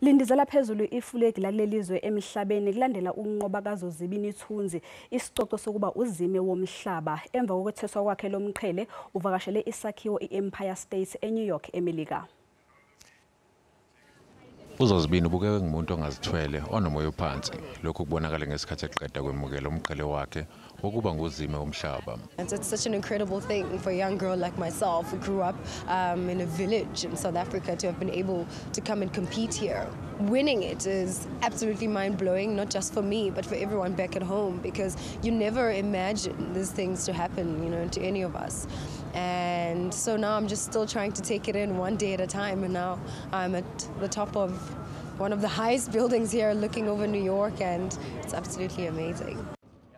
Lindizela phezulu iFulegi lakulelizwe emhlabeni kulandela ukunqoba kaZozibini Tunzi isicoco sokuba uZime Womhlabe emva kokuthweswa kwakhe lomqhele uvakashele isakhiwo iEmpire State eNew York eMelika. uZozibini ubukeke ngumuntu ongazithwele onomoya ophansi lokho kubonakala ngesikhathi eqeda kwemukela umqhele wakhe wokuba nguZime Womhlabe. It's such an incredible thing for a young girl like myself who grew up in a village in South Africa to have been able to come and compete here. Winning it is absolutely mind-blowing, not just for me, but for everyone back at home, because you never imagine these things to happen, to any of us. And so now I'm just still trying to take it in one day at a time, and now I'm at the top of one of the highest buildings here looking over New York, and it's absolutely amazing.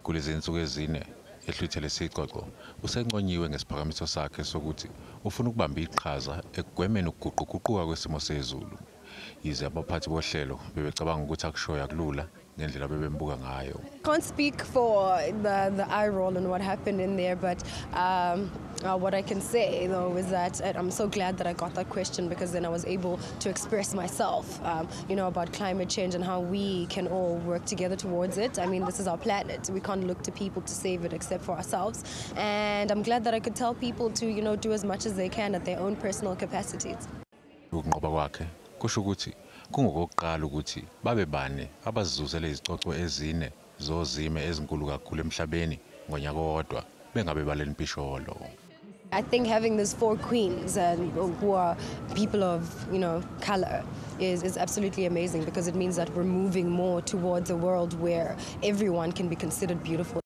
Kulezi insuku ezine ehluthele isicoco usenqonyiwe ngesiphakamiso sakhe sokuthi ufuna ukubamba iqhaza ekugwemeni ukuguquguquka kwesimo sezulu. Yize abaphathi bohlelo bebecabanga ukuthi akushoya kulula ngendlela bebembuka ngayo. Can't speak for the eye roll and what happened in there, but what I can say though is that I'm so glad that I got that question, because then I was able to express myself, about climate change and how we can all work together towards it. I mean, this is our planet. We can't look to people to save it except for ourselves. And I'm glad that I could tell people to, do as much as they can at their own personal capacities. Ukunqoba kwakhe kusho ukuthi kungokokuqala ukuthi babe bane abazizuzele izicoco ezine zozime ezinkulu kakhulu emhlabeni ngonyaka owodwa bengabe baleni mpisholo. I think having these 4 queens and who are people of, color is absolutely amazing, because it means that we're moving more towards a world where everyone can be considered beautiful.